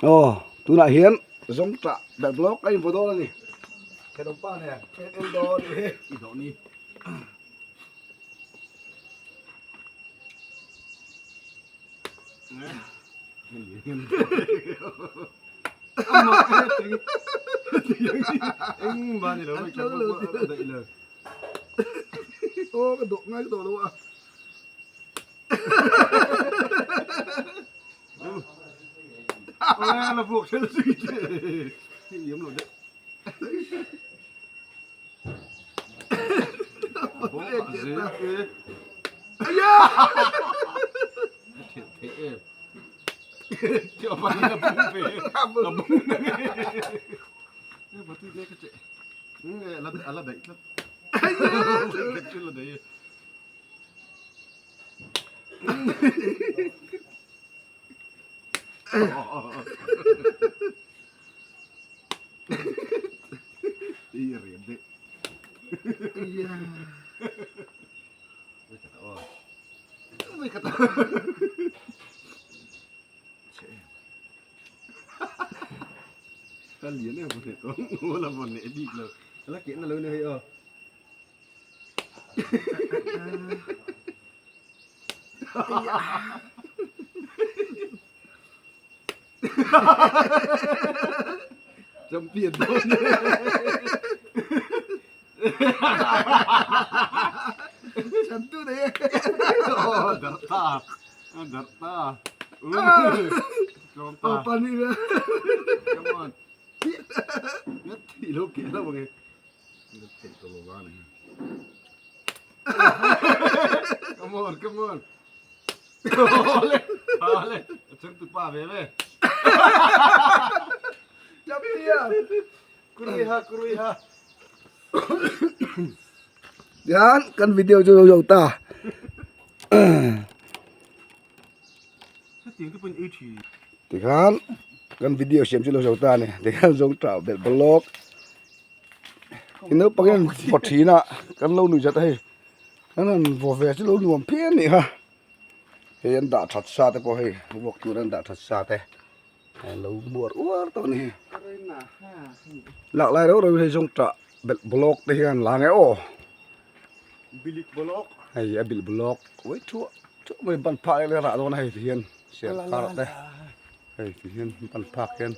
Aw tunah hian zawngtah belh blawk a invaw dawn a ni thenawmpa nen en en dawn a ni i dawh ni. Aw ka dawh ngai ka dawh lo a. Champion dawn Chantu nei e. Oh, darh ta. Darh ta. Tlawm ta. Oh, pani ve. Come on. Ngat thi lo ke lo nge. Ngat thei to lo va ni. Come on, come on. Ole, ole. Chang tu pa ve ve. Champion. Kurui ha, kurui ha. Tihian kan video chu lo zo ta. Tikhan kan video siam chu lo zo ta a ni tikhan zawng tah belh bawlawk i naupang hian vaw thin a kan lo nuih zat a hei an han vaw ve chu lo nuam phian a nih kha hei an dah that sa te pawh hei vuak tur an dah that sa te lo muar uar tawh a ni lak lai reuh reuh hei zawng tah belh bawlawk te hian la nge aw. Hei a bilh block uai thuah thuah mai ban phak leh rah dawn a hei ti hian siam kar te hei ti hian ban phak hian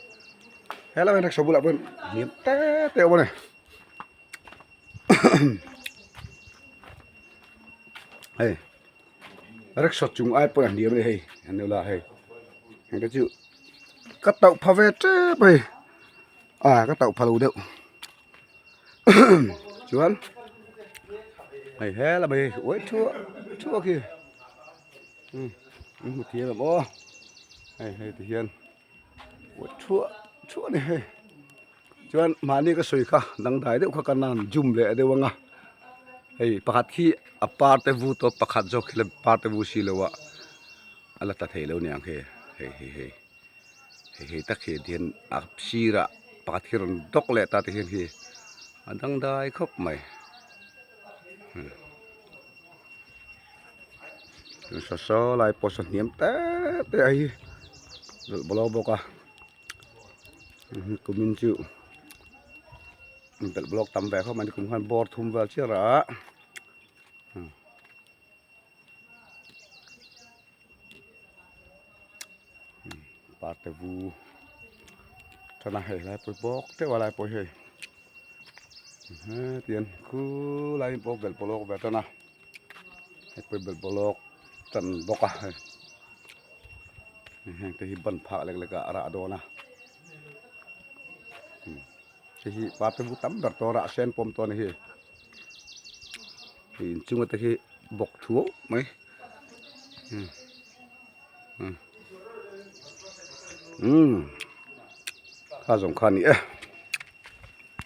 helai hian rickshaw bulah pawh hniam te te a awm a ni hei rickshaw chung ai pawh a hniam a ni hei an ni la hei heng te chu ka tauh pha ve tep a hei a ka tauh pha lo deuh. Chuan hei he lam hi uai thuah thuah khi um an hmu thiam em aw hei hei ti hian uai thuah thuah a ni hei chuan mahni ka sawi kha dangdai deuh kha ka nan zum leh deuh ang a hei pakhat khi a par te vu tawp pakhat zawk khi la par te vu si lo a a la tla thei lo aniang hei hei hei hei. Hei hei tak hi hian a sirah pakhat hi rawn dawk leh ta te hian hi a dangdai khawp mai saw saw lai pawh saw hniam te te a hi zawlh bawlh lo bawk a kumin chu belh block tam ve khawp mai nikum khan bawr thum vel chiah rah a. Parte vu thana hei lai pawh bawk teuh a lai pawh hei hetiang khulai pawh belh pawlawk ve tan a hei pawh belh pawlawk tan bawk a hei heng te hi ban phah lek lek ah a rah dawn a hei hi parte vu tam ber tawh a rah sen pawm tawh a ni hi hei inchunga te hi. Bawk thuau mai umm kha zawng kha a ni e.